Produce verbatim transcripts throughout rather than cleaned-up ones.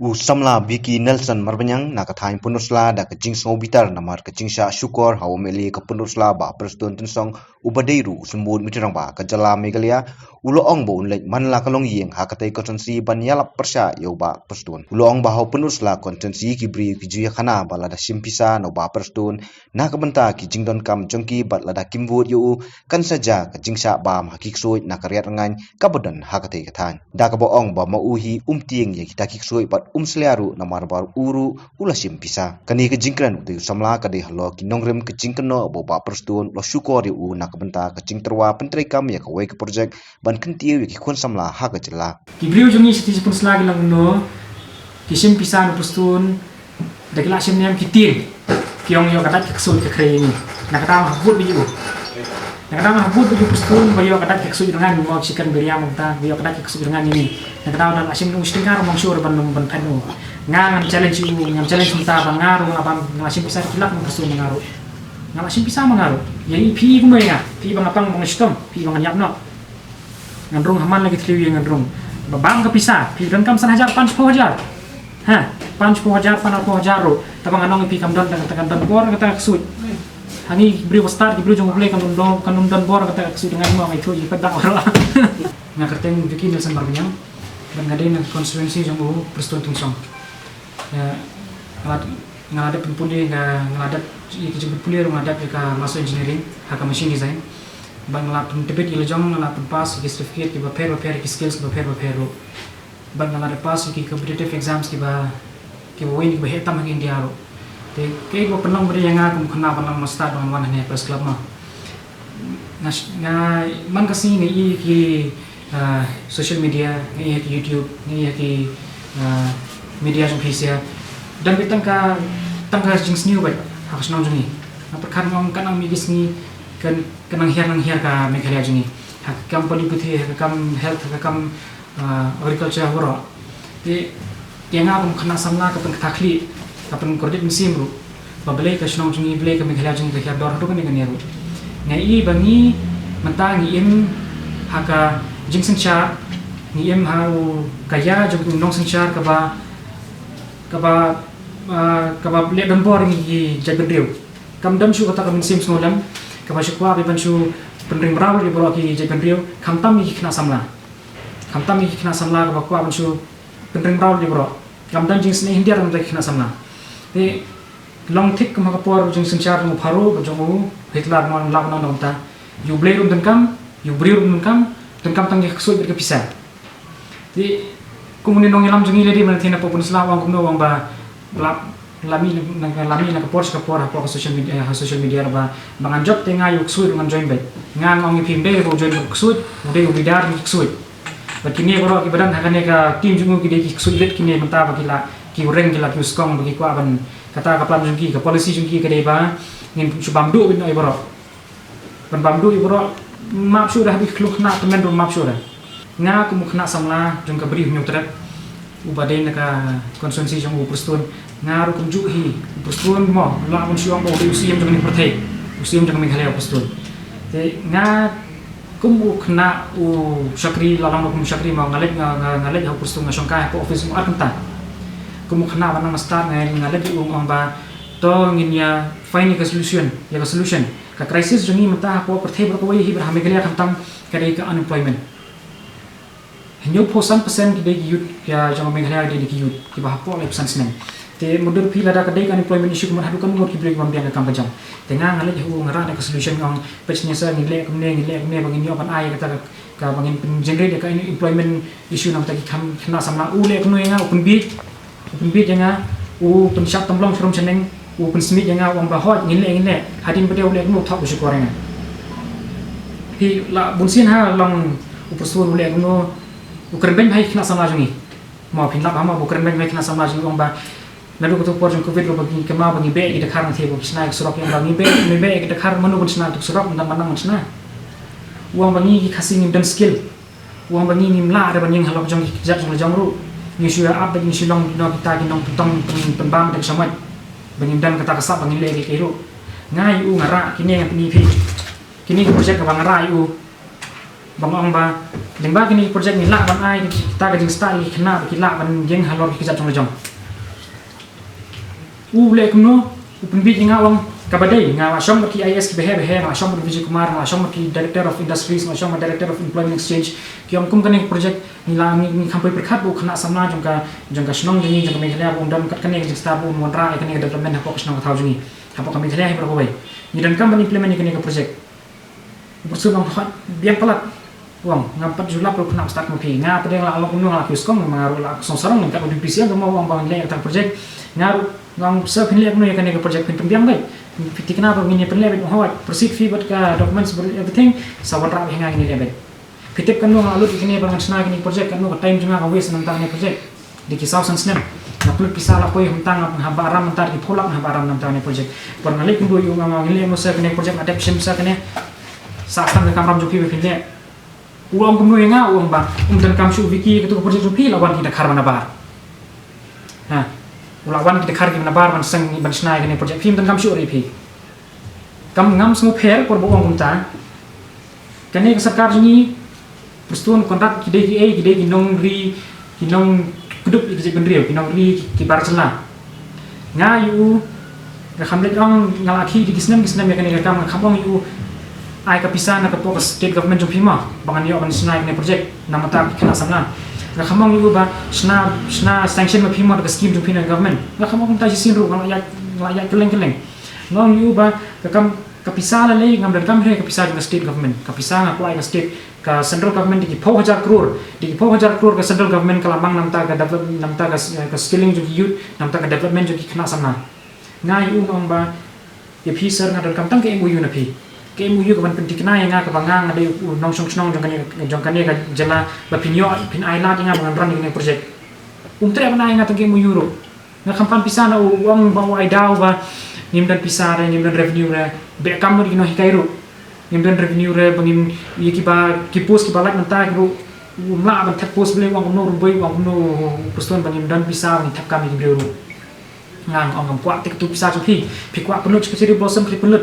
U samla Vicky Nelson Marbaniang na ka thaiñ Pynursla da ka jingsngewbitar namar ka jingshah shukor ha u M L A ka Pynursla Bah Prestone Tynsong uba dei ruh u symbud Meitei Rangbah ka jylla Meghalaya, u la ong ba un leit man la ka longïing ha katei ka constituency ban ïalap pyrshah ïa u Bah Prestone. U la ong ba ha u Pynursla constituency ki briew ki ju ïakhana ba lada shim pisa na u Bah Prestone na ka bynta ki jingdonkam jong ki bad lada kim vote ïa u, kan sa jia ka jingshah bam ha ki ksuid na ka riat rngaiñ kaba don ha katei ka thaiñ. Da kaba ong ba ma u hi um tieng ïa kita ki ksuid bad um slia ruh namar ba u ruh u la shim pisa. Kane ka jingkren u dei u samla ka dei halor ki nongrim ka jingkynnoh ba u Bah Prestone u la shukor ïa u na ka bynta ka jingtyrwa pyntreikam ïa kawei ka projek ban kyntiew ïa ki khun samla ha ka jylla. Ki briew jong ngi sha Pynursla ki la ong no, ki shim pisa na u Prestone, da ki la shim niam ki tieng. Ki ong ïoh ka dait ka ksuid ka khrei ïa ngi. Na kata ma ha vote ba ïa u. Na kata ma ha vote ba ïa u Prestone ba ïoh ka dait ka ksuid rngaiñ, mo ki chicken biryani mo ta, ba ïoh ka dait ka ksuid rngaiñ ïa ngi. Na kata da la shim u shiteng kar mong sure ban ban phet u. Nga ngan challenge u, ngan challenge mynta ba nga ruh nga bam, nga la shim pisa ki lak na u Prestone ma nga ruh. Nga la shim pisa ma nga ruh. Ïa i phi kumno ïa nga, phi ba nga pang ba nga shitom, phi ba nga ïap noh. Ngan rung ha man la ki thliew ïing ngan rung. Ba bam ka pisa, phi donkam san hajar, pan shiphew hajar. Ha, pan shiphew hajar, pan arphew hajar ruh. Taba ngan ong ïa phi kam don, tang tang don bor kata ka ksuid. Ha ngi ki briew ba stad, ki briew jong U Blei kan don, kan don bor kata ka ksuid, ngan ong ïa phi pat dang ruh. Nga kyrteng Vicky Nelson Marbaniang. Bad nga dei na constituency jong u Prestone Tynsong. Nga la, nga la dep pynpule, nga, nga la dep ïa ka jingpynpule ruh nga la dep ïa ka Master Engineering ha ka machine design. Bad nga la pyntbit ïa la jong, nga la pynpass ïa ki certificate kiba pher ba pher, ïa ki skills kiba pher ba pher ruh. Bad nga la dep pass ïa ki competitive exams kiba, kiba wei kiba heh tam ha ka India ruh. Te kaei kaba pynlong ba dei ïa nga kum u khynnah ban long master ban wan hangne ha Press Club ma. Nga, nga man ka sngi nga ïohi ki, ah, social media, nga ïohi ki YouTube, nga ïohi ki, ah, media jong phi sha. Don beit tang ka, tang ka jingsniew beit ha ka shnong jong ngi. Nga pyrkhat nga ong kan nang mih ki sngi kan, kan nang hiar nang hiar ka Meghalaya jong ngi. Ha ka kam pule pule, ha ka kam health, ha ka kam ah, agriculture baroh. Te ïa nga kum khynnah samla ka pynkthah khlieh, ka pynkordit mynsiem ruh ba balei ka shnong jong ngi, balei ka Meghalaya jong ngi ka hiar dor haduh kane kane ruh. Nga i ba ngi mynta ngi im ha ka jingsynshar, ngi im ha u ka ïa jong u nongsynshar kaba, kaba, ah, kaba leh donbor ngi ki jaitbynriew. Kam don shuh kata ka mynsiem sngewlem kaba shu kwah ban shu pynring mraw ïa baroh ki jaitbynriew, khamtam ïa ki khynnah samla. Khamtam ïa ki khynnah samla kaba kwah ban shu pynring mraw ïa baroh. Kam don jingsnei hyndiar na ki khynnah samla. Te long thik kum ha ka por jingsynshar jong u Pharaoh, jong u Hitler, mo, la ban ong da kumta. Ïa U Blei ruh donkam, ïa u briew ruh donkam, donkam tang ïa ka ksuid bad ka pisa. Te kum une u nongïalam jong ngi lei dei ban thein hapoh Pynursla, u ong kumno, u ong ba la, la mih na, na, la mih na ka por sha ka por hapoh ka social media, ha social media ba, ba ngan jop te nga ïa u ksuid ruh ngan join beit. Nga ong ïa phi, ym dei ba u join bad u ksuid, u dei u leader jong ki ksuid. Bad kine baroh kiba don ha kane ka team jong u ki dei ki ksuid rit kine mynta ba ki la, ki reng, ki la, ki skong ba ki kwah ban, kata ka plan jong ki, ka policy jong ki ka dei ba ngin shu bam duh beit noh ïa baroh. Ban bam duh ïa baroh, map shuh da, ha ki khyllung khynnah tymmen ruh map shuh da. Nga kum u khynnah samla jong ka Bri Hynñiewtrep uba dei na ka constituency jong u Prestone, nga ruh kumjuh hi. U Prestone mo, lah ban shu ong ba u dei u siem jong ka pyrthei, u siem jong ka Meghalaya u Prestone. Te nga kum u khynnah u shakri, la long kum u shakri mo, nga leit, nga, nga, nga leit ha u Prestone, nga shongkai hapoh office mo ar kynta. Kum u khynnah ba nang stad nga, nga leit ïa u, ong ba to ngin ïa find ïa ka solution, ïa ka solution. Ka crisis jong ngi mynta hapoh pyrthei baroh kawei hi bad ha Meghalaya khamtam ka dei ka unemployment. Hynñiewphew san percent ki dei ki youth, ïa jong Meghalaya ki dei ki youth kiba hapoh laiphew san snem. Te mutdur phi lada ka dei ka unemployment issue kumno haduh katno ngut ki briew ki bym biang ka kam ka jam. Te nga, nga leit ha u, nga rah da ka solution, nga ong peit sngewsih, ngin leh kumne, ngin leh kumne ba ngin ïoh ban ai kata ka, ka ba ngin pyngenerate ïa ka employment issue na ka bynta ki khynnah samla. U leh kumno ïa nga, u pynbiej. U pynbiej ïa nga, u pynshad tymlong sharum shaneng, u pynsmit ïa nga, u ong ba hooid ngin leh, ngin leh. Hadien ba dei u leh kumno, u thok u shukor ïa nga. Phi, la bunsien ha long u Prestone u leh kumno, u kren beiñ bha ïa ki khynnah samla jong ngi. Mo, phin lap ha mo, u kren beiñ bha ïa ki khynnah samla jong ngi, u ong ba naduh kato ka por jong Covid ruh ba ngi kynmaw ba ngi beh ïa ki dkhar, ngi thie ba ki shna ïa ki surok, u ong ba ngi beh, ngi beh ïa ki dkhar, mano ban shna ïa ki surok, mynta ma nang ban shna. U ong ba ngi ki Khasi ngim don skill. U ong ba ngi ngim lah re ban ïeng halor jong ki kjat jong la jong ruh. Ngi shu ïa ap bad ngi shu long, ngi long kita ki nongpyntong pyn-, pynbam da ki shamoit. Ba ngim don kata ka sap ba ngin leh kiei kiei ruh. Nga ïa u nga rah, kine ngan pyni phi. Kine ki project kaba nga rah ïa u. Ba nga ong ba lyngba kine ki project ngi lah ban ai kita ka jingstad ïa ki khynnah ba ki lah ban ïeng halor ki kjat jong la jong. U leh kumno, u pynbiej ïa nga, u ong kaba dei, nga la shong bad ki I A S kiba heh ba heh, nga la shong bad Vijay Kumar, nga la shong bad ki Director of Industries, nga la shong bad Director of Employment Exchange. Ki ong kum kane ka project ngi la, ngi, ngi kham poi pyrkhat ba u khynnah samla jong ka, jong ka shnong jong ngi, jong ka Meghalaya, ba un don kat kane ka jingstad, ba un wanrah ïa kane ka development hapoh ka shnong ka thaw jong ngi, hapoh ka Meghalaya hi baroh kawei. Ngi donkam ban implement ïa kane ka project. U pyrshah ong, hooid, biang palat. U ong, ngam pat ju lap ruh khynnah ba stad kum phi. Nga pat nga la long kumno, nga la kiew skong, nga ruh la song sarong, nga kat u D P C, nga ong ba ngan leh ïa kata ka project. Nga ruh nga ong, sir, phin leh kumno ïa kane ka project, phin pynbiang beit? Phi thikna ba ngin ïa pynleh beit? U ong, hooid, proceed phi bad ka documents, everything, sa wanrah beit ha nga, ngin ïa leh beit. Phi tip katno nga la lut ïa kine ba ngan shna ïa kane ka project, katno ka time jong nga ka waste na ka bynta kane ka project? Dei ki saw san snem. Nga pynlut pisa la poi, hangta nga hap ban ram, hangta ki pholak nga hap ban ram na ka bynta kane ka project. Por nga leit kumno, u ong, nga leh kumno sir, kane ka project nga dep shim sir, kane. Sa sdang ka kamram jong phi ba phin leh. U ong kumno ïa nga, u ong ba um donkam shuh Vicky, katu ka project jong phi la wan ki dkhar ba nabar. Ha. U la wan ki dkhar ki ba nabar ban seng, ban shna ïa kane ka project, phim donkam shuh ruh phi. Kam, ngam sngewpher por ba u ong kumta. Kane ka sorkar jong ngi, Prestone, Conrad, ki dei kiei? Ki dei ki nongri, ki nongkdup ïa ki jaitbynriew, ki nongri, ki, ki bar jylla. Nga ïa u, nga kham leit ong, nga la khih da ki snem ki snem ïa kane ka kam, nga kham ong ïa u, ai ka pisa na ka, hapoh ka state government jong phi mo, ba ngan ïoh ban shna ïa kane ka project na ka bynta ki khynnah samla. Nga kham ong ïa u ba shna, shna sanction ma phi mo da ka scheme jong phi na government. Nga kham ong kumta shisien ruh, nga la ïaid, nga la ïaid kylleng kylleng. Nga ong ïa u ba ka kam, ka pisa la lei, ngam donkam hi ka pisa jong ka state government. Ka pisa nga kwah ïa ka state, ka central government, dei ki phew hajar klur, dei ki phew hajar klur ka central government ka la mang na ka bynta ka develop, na ka bynta ka, ka skilling jong ki youth, na ka bynta ka development jong ki khynnah samla. Nga ïa u nga ong ba, ïa phi sir, nga donkam tang ka M O U na phi. Ka M O U ka ban pynthikna ïa nga, kaba nga nga dei u nongshong shnong jong kane, jong kane ka jylla, ba phin ïoh, phin ai lad ïa nga ba ngan run ïa kane ka project. Um treh ban ai ïa nga tang ka M O U ruh. Nga kham pan pisa na u, u ong ba u ai daw ba ngim don pisa re, ngim don revenue re. Beh kam lut ki nonghikai ruh. Ngim don revenue re, ba ngim, ïa kiba, ki post kiba lait mynta ki ruh, um lah ban thep post, balei, u ong kumno, Rumboi, u ong kumno, u Prestone, ba ngim don pisa ba ngin thep kam ïa ki briew ruh. Nga ong, ngam kwah te katu pisa jong phi. Phi kwah pynlut sha ka Cherry Blossom, phi pynlut.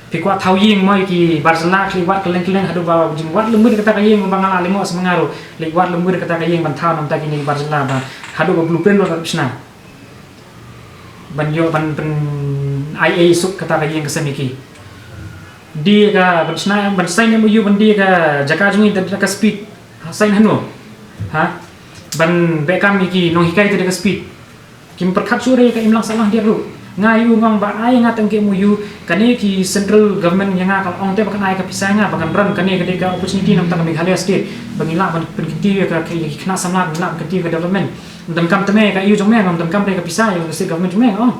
Phi kwah thaw ïing mo ïa ki bar jylla, ki leit wad kylleng kylleng, haduh ba jingwad lem beit kata ka ïing, ba nga la lyngngoh sa ma nga ruh. Leit wad lem beit kata ka ïing ban thaw na ka bynta kine ki bar jylla, ba haduh ba blueprint ruh la shna. Ban ïoh ban pyn-, ai ei suk kata ka ïing ka sem ïa ki. Dei ka ban shna, ban sign M O U ban dei ka jaka jong ngi da ka speed. Ha, sign hano? Ha? Ban beh kam ïa ki nonghikai te da ka speed. Kim pyrkhat shuh re, ka imlang sahlang diat ruh. Nga ïa u nga ong ba ai nga tang ka M O U, kane ki central government ïa nga ka la ong te ba kan ai ka pisa ïa nga ba ngan run, kane ka dei ka opportunity na ka bynta ka Meghalaya state, ba ngin lah ban pynkyntiew ïa ka, ïa ki khynnah samla, ngin lah ban kyntiew ïa ka development. Ngam donkam te me ka ïa u jong me, ngam donkam re ka pisa ïa ka state government jong me, nga ong.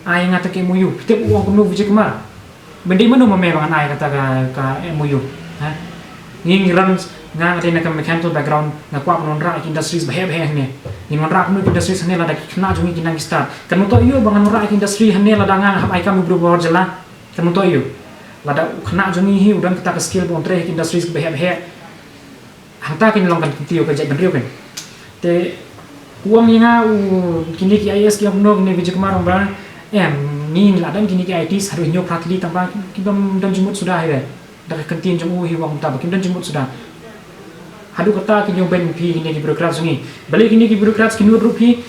Ai nga tang ka M O U. Phi tip u ong kumno, Vijay Kumar? Ban dei mano ma me ba ngan ai kata ka, ka M O U? Ha? Ngi ngi run, nga nga dei na ka mechanical background, nga kwah ban wanrah ïa ki industries ba heh ba heh hangne. Ngin wanrah kumno ki industries hangne lada ki khynnah jong ngi ki nang ki stad? Kan myntoi ïa u ba ngan wanrah ïa ki industry hangne lada nga hap ai kam ïa u briew ba wan jylla? Kan myntoi ïa u? Lada u khynnah jong ngi hi u don kata ka skill ba un trei ïa ki industries ba heh ba heh. Hangta kin long kan kyntiew ka jaitbynriew kan. Te u ong ïa nga, u, kine ki I A S ki ong kumno, kine Vijay Kumar, ong ba, em, ngi la don kine ki I Ts haduh hynñiew phra tylli, tang ba kim don jingmut suda hi re. Da ka ktien jong u hi u ong kumta ba kim don jingmut suda. Haduh kata ki ñiew beiñ phi kine ki bureaucrats jong ngi. Balei kine ki bureaucrats ki nud ruh phi?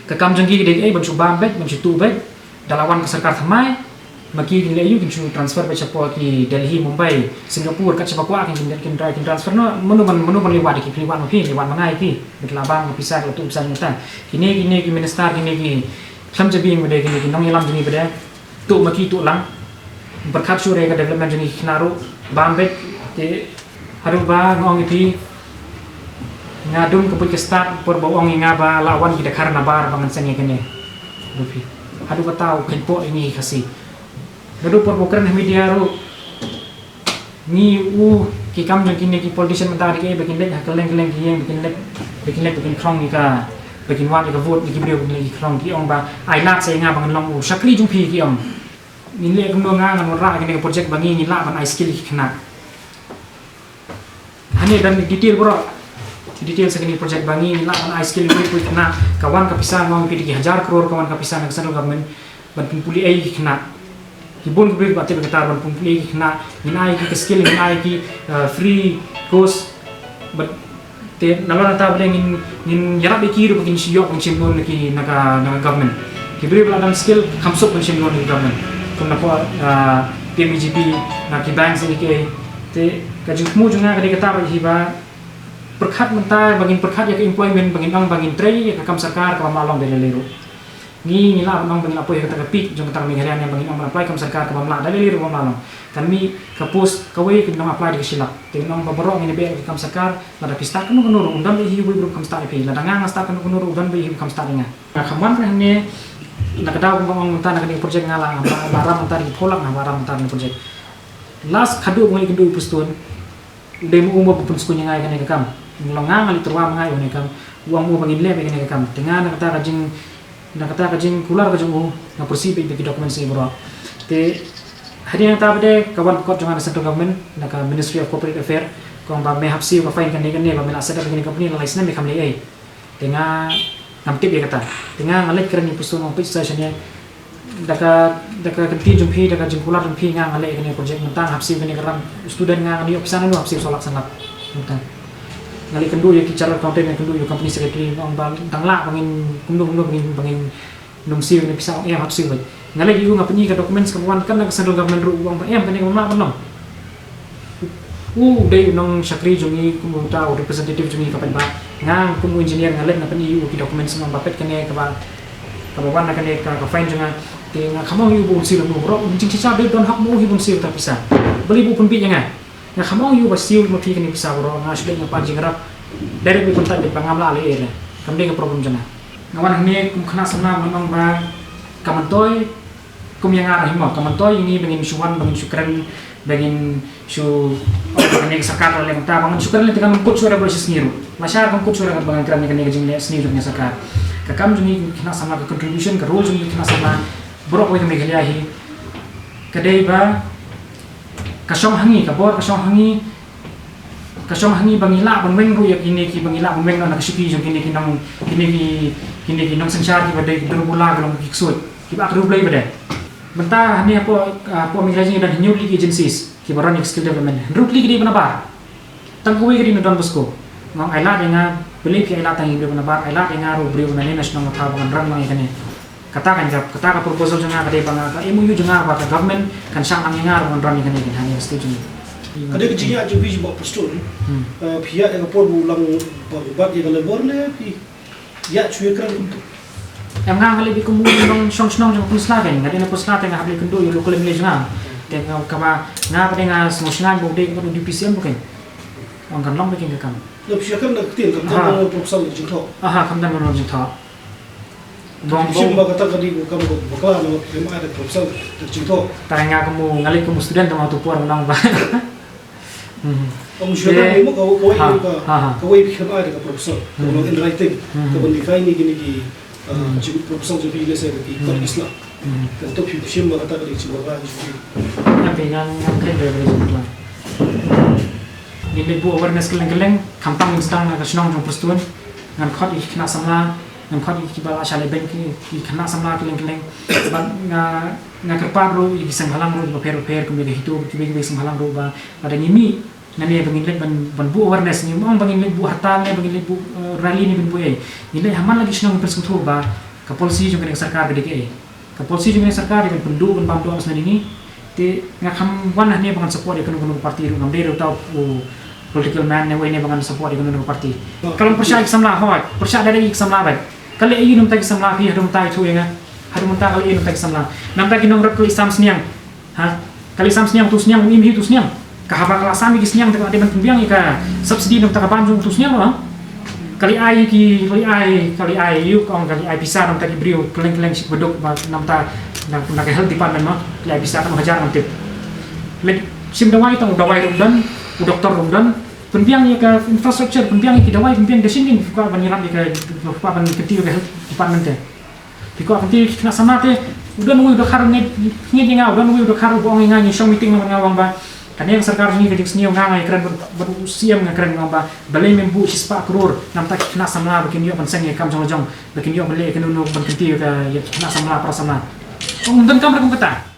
Ka kam jong ki ka dei kaei? Ban shu bam beit, ban shu tuh beit. Da la wan ka sorkar thymmai, ma ki kin leh aïu? Kin shu transfer beit shapoh ki Delhi, Mumbai, Singapore, kat shaba kwah kin, kin, kin, kin transfer noh. Mano ban, mano ban leit wad ïa ki? Phi leit wad ma phi, leit wad ma nga ïa ki. Bad la bam ka pisa, la tuh pisa mynta. Kine, kine ki minister, kine ki khlem jabieng ba dei, kine ki nongïalam jong ngi ba dei. Tuh ma ki, tuh lang. Pyrkhat shuh re ka development jong ngi ki khynnah ruh. Bam beit. Te haduh ba nga ong ïa phi, nga dum ka buit ka stad por ba u ong ïa nga ba la wan ki dkhar nabar ba ngan seng ïa kane. Haduh phi. Haduh kata u kheiñpoh ïa ngi ki Khasi. Naduh por ba u kren ha media ruh. Ngi u, ki kam jong kine ki politician mynta ka dei kaei? Ba kin leit ha kylleng kylleng ki ïing, ba kin leit, ba kin leit, ba kin khrong ïa ka, ba kin wad ïa ka vote na ki briew, ba kin leit ki khrong, ki ong ba ai lad sa ïa nga ba ngan long u shakri jong phi, ki ong. Ngin leh kumno, nga ngan wanrah ïa kane ka project ba ngi ngin lah ban ai skill ïa ki khynnah. Hangne don detail baroh. Detail sa kane ka project ba ngi ngin lah ban ai skill ïa ki khynnah. Ka wan ka pisa, nga ong ïa phi, da ki hajar klur ka wan ka pisa na ka central government ban pynpule ei ïa ki khynnah. Ki bun ki briew ba tip ïa kata ban pynpule ki khynnah, ngin ai ki ka skill, ngin ai ki, uh, free course. But te nalor nangta ba dei ngin, ngin ïarap ïa ki ruh ba kin shu ïoh ban shim loan na ki, na ka, na ka government. Ki briew ba la don skill kham suk ban shim loan na ki government. Kum na ka, uh, P M E G P, na ki bank, ïa ki. Te ka jingthmu jong nga ka dei kata ba hi ba pyrkhat mynta ba ngin pyrkhat ïa ka employment, ba ngin ong ba ngin trei ïa ka kam sorkar kaba ym lah long da lei lei ruh. Ngi, ngi lah ban ong ba ngin lah poi ha kata ka peak jong kata ka Meghalaya ne ba ngin ong ban apply kam sorkar kaba ym lah da lei lei ruh, ba ym lah long. Kan mih ka post kawei kin ong apply da ka shi lak. Te ngin ong ba baroh ngin ïa beh ïa ka kam sorkar, lada phi stad kano kano ruh, ym don ba ïohi uwei u briew ba kham stad ïa phi. Lada nga nga stad kano kano ruh, ym don ba ïohi ba kham stad ïa nga. Nga kham wan hangne na ka daw ba ong mynta na kane ka project nga la, ba, ba ram mynta da ki phew lak, nga ba ram mynta da kane ka project. Last khadduh ba nga ïakynduh ïa u Prestone, u dei ma u ba pynsngewbha ïa nga ïa kane ka kam. Nga ong nga, nga leit tyrwa ma nga ïa kane ka kam. U ong ma u ba ngin leh beit ïa kane ka kam. Te nga na kata ka jing, na kata ka jingkular ka jong u, nga pyrshah beit ïa ki documents ïa baroh. Te hadien kata pat de ka wan ka kot jong nga na central government, na ka Ministry of Corporate Affairs, ka ong ba me hap siew ka fine kane kane ba me la set up ïa kane ka company la lai snem me kham leh ei. Te nga ngam tip ïa kata. Te nga nga leit kren ïa u Prestone, nga ong peit sa shane. Da ka, da ka kyntien jong phi, da ka jingkular jong phi, nga nga leh ïa kane ka project, mynta nga hap siew kane ka ram, student nga, nga ïoh pisa nano, hap siew saw lak san lak. Mynta nga leit kynduh ïa ki chartered accountant, nga kynduh ïa u company secretary, nga ong ba dang lah ba ngin kumno kumno ba ngin, ba ngin nym siew kane ka pisa, ong em, hap siew beit. Nga leit ïa u, nga pyni ka documents kaba wan kat na ka central government ruh, u ong ba em, kane kaba ym lah ban long. U dei u nongshakri jong ngi, kum uta u representative jong ngi ka paidbah. Nga kum u engineer nga leit nga pyni ïa u ki documents, nga ong ba peit kane kaba, kaba wan na kane ka, ka fine jong nga. Te nga kham ong ïa u ba un siew lano baroh, u jingshisha dei don hok ma u hi ba un siew kata ka pisa. Balei ba u pynbieit ïa nga? Nga kham ong ïa u ba siew ma phi kane ka pisa baroh, nga shu leit nga pan jingïarap. Direct beit, pyntat beit ba ngam lah leh ei re. Kam dei ka problem jong nga. Nga wan hangne kum khynnah samla, nga ong ba ka myntoi, kum ïa nga ruh hi mo, ka myntoi ïa ngi ba ngin shu wan, ba ngin shu kren, ba ngin shu, oh, ba kane ka sorkar la leh mynta, ba ngin shu kren lynti, kam kut shuh re baroh shi sngi ruh. Lashai kam kut shuh re ba ngin kren ïa kane ka jingleh sniew jong kane ka sorkar. Ka kam jong ngi ki khynnah samla, ka contribution, ka role jong ngi ki khynnah samla baroh kawei ka Meghalaya hi, ka dei ba ka shong ha ngi, ka bor ka shong ha ngi, ka shong ha ngi ba ngi lah ban weng ruh ïa kine ki, ba ngi lah ban weng noh na ka shuki jong kine ki nong, kine ki, kine ki nongsynshar kiba dei ki dur bula, ki long ki ksuid, kiba ak riewblei ba dei. Mynta hangne hapoh, ah, hapoh Meghalaya jong ngi don hynñiew tylli ki agencies kiba run ïa ka skill development. Hynriew tylli ki dei ba nabar. Tang kawei ka dei na Don Bosco. Nga ong ai lad ïa nga, balei phi ai lad tang ïa ki dei ba nabar, ai lad ïa nga ruh u briew na ne na shnong na thaw ba ngan run lang ïa kane. Kata kan ka, kata ka proposal jong nga ka dei ba nga, ka M O U jong nga ba ka government kan shah lang ïa nga ruh ban run ïa kane, kan ha ne state jong ngi. Ka dei ka jingïaid jong phi jong u Bah Prestone. Hmm. Eh, phi ïaid ïa ka por ba u lang ba u bat ïa ka labor ne phi ïaid shuh ïa kren kumto? Em, nga nga leit beit kum u nongshong shnong jong ka Pynursla, kan nga dei na Pynursla te nga hap leit kynduh ïa u local M L A jong nga. Te nga kaba nga pat de nga sngewsynei ba u dei kaba u D P C M ba, kan ong kan long beit ka kam. Lada phi ïa kren da ka ktien, khamtam, aha, ban wan proposal jingthoh. Aha, khamtam ban wan jingthoh. Bong, bong. Shim ba kata ka dei ka kam kaba bakla, namar phi khlem ai da ka proposal ka jingthoh. Tang nga kum u, nga leit kum u student tang ha utu u por, nga ong ba. Hmm. Ym sure. Te, mo, ka, kawei, ha, ka, ha, ha, kawei phi khlem ai da ka proposal. Hmm. Kaba long in writing. Hmm. Kaba define ïa kine ki, ah, hmm, jing proposal jong phi, lehse ki, hmm, kot ki sla. Hmm. Kan to phi shim ba kata ka dei ka jingbakla jong phi. Em, phi, nga, nga khlem da ka dei ka jingbakla. Ngin leit buh awareness kylleng kylleng, khamtam ngin sdang na ka shnong jong u Prestone. Ngan khot ïa ki khynnah samla, ngan khot ïa kiba la shah lehbeiñ, ki, ki khynnah samla kylleng kylleng. Bad nga, nga kyrpad ruh ïa ki seng bhalang ruh kiba pher bapher, kum ïa ka HITO, kiba, kiba seng bhalang ruh ba, lada ngi mih nangne ba ngin leit ban, ban buh awareness, ngim ong ba ngin leit buh hartal ne ba ngin leit buh, eh, rally ne ban buh ei. Ngin leit ha man la ki shnong ban pynsngewthuh ba ka policy jong kane ka sorkar ka dei kaei. Ka policy jong kane ka sorkar dei ban pynduh ban bam doh sngewdei ngi. Te nga kham wan hangne ba ngan support ïa kano kano ka party ruh, ngam dei ruh uta u political man ne uei ne ba ngan support ïa kano kano ka party. Ka long pyrshah ïa ki samla, hooid, pyrshah da ïa ki samla beit. Ka leh ïa ki namta ki samla phi, haduh mynta ithuh ïa nga. Haduh mynta ka leh ïa ki namta ki samla. Namta ki nongrep ka leh sam sniang. Ha? Ka leh sam sniang, tu sniang, u im hi tu sniang. Ka haba ka la sam ïa ki sniang te ka dei ban pynbiang ïa ka subsidy namta ka bam jong tu sniang, ha? Ka leh ai ki, ka leh ai, ka leh ai ïa u, ka ong ka leh ai pisa namta ki briew kylleng kylleng shi baduk ba namta na, na ka health department, mo. Ka leh ai pisa katno hajar ngam tip. Leh shim dawai tang u dawai ruh um don, u doktor ruh um don. Pynbiang ïa ka infrastructure, pynbiang ïa ki dawai, pynbiang da shisien phi kwah ban ïarap ïa ka, phi kwah ban kyntiew ïa ka health department te. Phi kwah kyntiew ïa ki khynnah samla te, u don uwei u dkhar ngeit, ngeit ïa nga, u don uwei u dkhar uba ong ïa nga, ngi shong meeting lang bad nga, u ong ba kane ka sorkar jong ngi ka jingsniew, nga nga ïakren bad, bad u C M nga kren, nga ong ba balei mem buh shispah klur namta ki khynnah samla ba kin ïoh ban seng ïa ka kam jong la jong, ba kin ïoh ban leh ïa kano kano ban kyntiew ïa ka, ïa ki khynnah samla para samla. Ym donkam ruh kum kata.